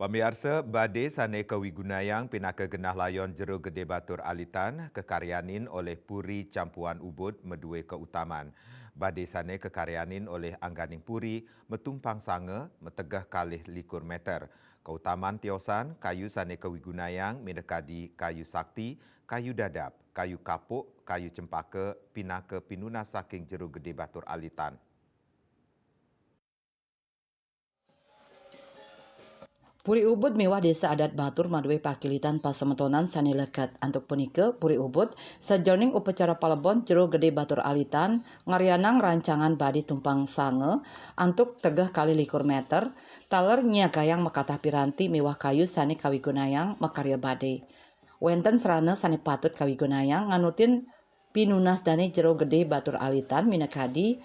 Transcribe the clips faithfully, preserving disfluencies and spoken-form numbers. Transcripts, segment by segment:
Pamiarsa, badé sané kawigunayang pinaka genah layon Jero Gedé Batur Alitan kakaryanin olih puri campuan Ubud madué kautaman. Badé sané kakaryanin olih angganing puri matumpang sanga mategeh kalih likur méter. Kautaman tiosan kayu sané kawigunayang minakadi kayu sakti, kayu dadap, kayu kapuk, kayu cempaka pinaka pinunas saking Jero Gedé Batur Alitan. Puri Ubud miwah Désa Adat Batur madué pakilitan pasemetonan sané leket. Antuk punika, Puri Ubud sajeroning upacara palebon Jero Gedé Batur Alitan ngaryanang rancangan badé tumpang sanga antuk tegeh kalih likur méter, taler nyiagayang makatah piranti miwah kayu sané kawigunayang makarya badé. Wénten sarana sané patut kawigunayang nganutin pinunas dané Jero Gedé Batur Alitan minakadi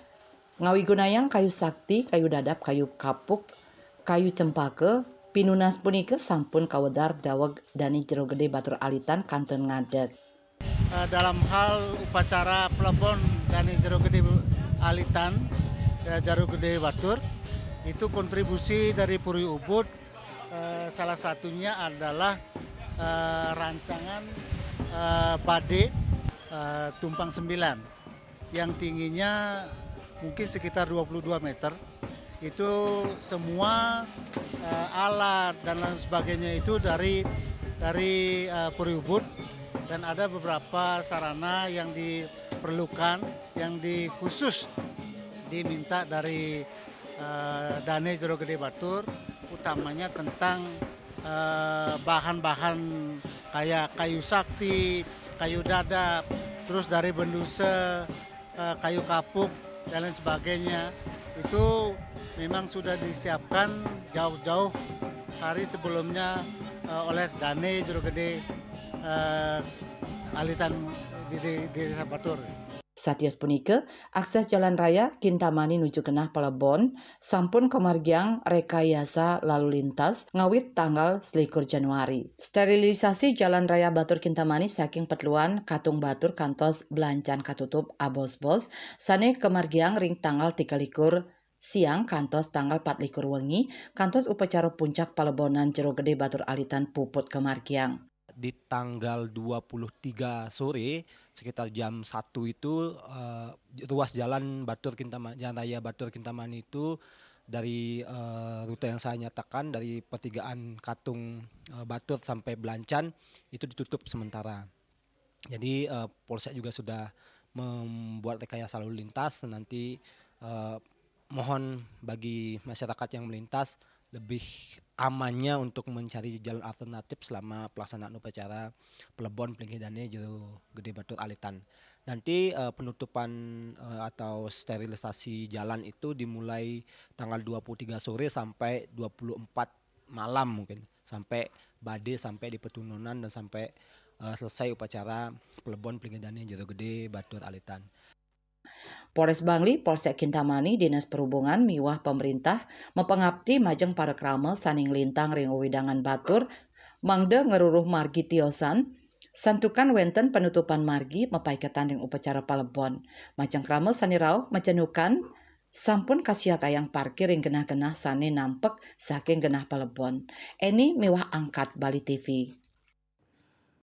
ngawigunayang kayu sakti, kayu dadap, kayu kapuk, kayu cempaka, pinunas punika sampun kawedar daweg dané Jero Gedé Batur Alitan kantun ngadeg. Eh, dalam hal upacara plebon dané Jero Gedé Alitan, eh, Jero Gedé Batur, itu kontribusi dari Puri Ubud, eh, salah satunya adalah, eh, rancangan, eh, badé, eh, tumpang sembilan yang tingginya mungkin sekitar dua puluh dua méter. Itu semua, eh, alat dan lain sebagainya itu dari, dari, eh, Puri Ubud, dan ada beberapa sarana yang diperlukan, yang di-, khusus diminta dari, eh, dané Jero Gedé Batur, utamanya tentang, eh, bahan-bahan kayak kayu sakti, kayu dadap, terus dari benduse, eh, kayu kapuk, dan lain sebagainya. Itu memang sudah disiapkan jauh-jauh hari sebelumnya, eh, oleh dané Jero Gedé, eh, Alitan di, di, di Désa Batur. Satios punika, akses jalan raya Kintamani nuju genah palebon sampun kamargiang rekayasa lalu lintas ngawit tanggal selikur Januari. Sterilisasi jalan raya Batur Kintamani saking Petluan Katung Batur kantos Belancan katutup abos-bos sané kamargiang ring tanggal tiga likur siang kantos tanggal pat likur wengi, kantos upacara puncak palebonan Jero Gedé Batur Alitan puput kamargiang. Di tanggal dua puluh tiga sore, sekitar jam satu itu, eh, ruas jalan Batur Kintamani, jalan raya Batur Kintamani itu dari, eh, rute yang saya nyatakan dari pertigaan Katung, eh, Batur sampai Belancan itu ditutup sementara. Jadi, eh, Polsek juga sudah membuat rekayasa lalu lintas. Nanti, eh, mohon bagi masyarakat yang melintas lebih amannya untuk mencari jalan alternatif selama pelaksanaan upacara pelebon pelinggih dané Jero Gedé Batur Alitan. Nanti, eh, penutupan, eh, atau sterilisasi jalan itu dimulai tanggal dua puluh tiga sore sampai dua puluh empat malam mungkin, sampai badé sampai di petununan dan sampai, eh, selesai upacara pelebon pelinggih dané Jero Gedé Batur Alitan. Polres Bangli, Polsek Kintamani, Dinas Perhubungan miwah pemerintah mapangapti majeng para krama sané nglintang ring wewidangan batur mangda ngruruh margi tiosan, santukan wénten penutupan margi mapaiketan ring upacara palebon. Majeng krama sané rauh macendukan sampun kasiagayang parkir ring genah-genah sané nampek saking genah palebon. Eni miwah Angkat Bali T V.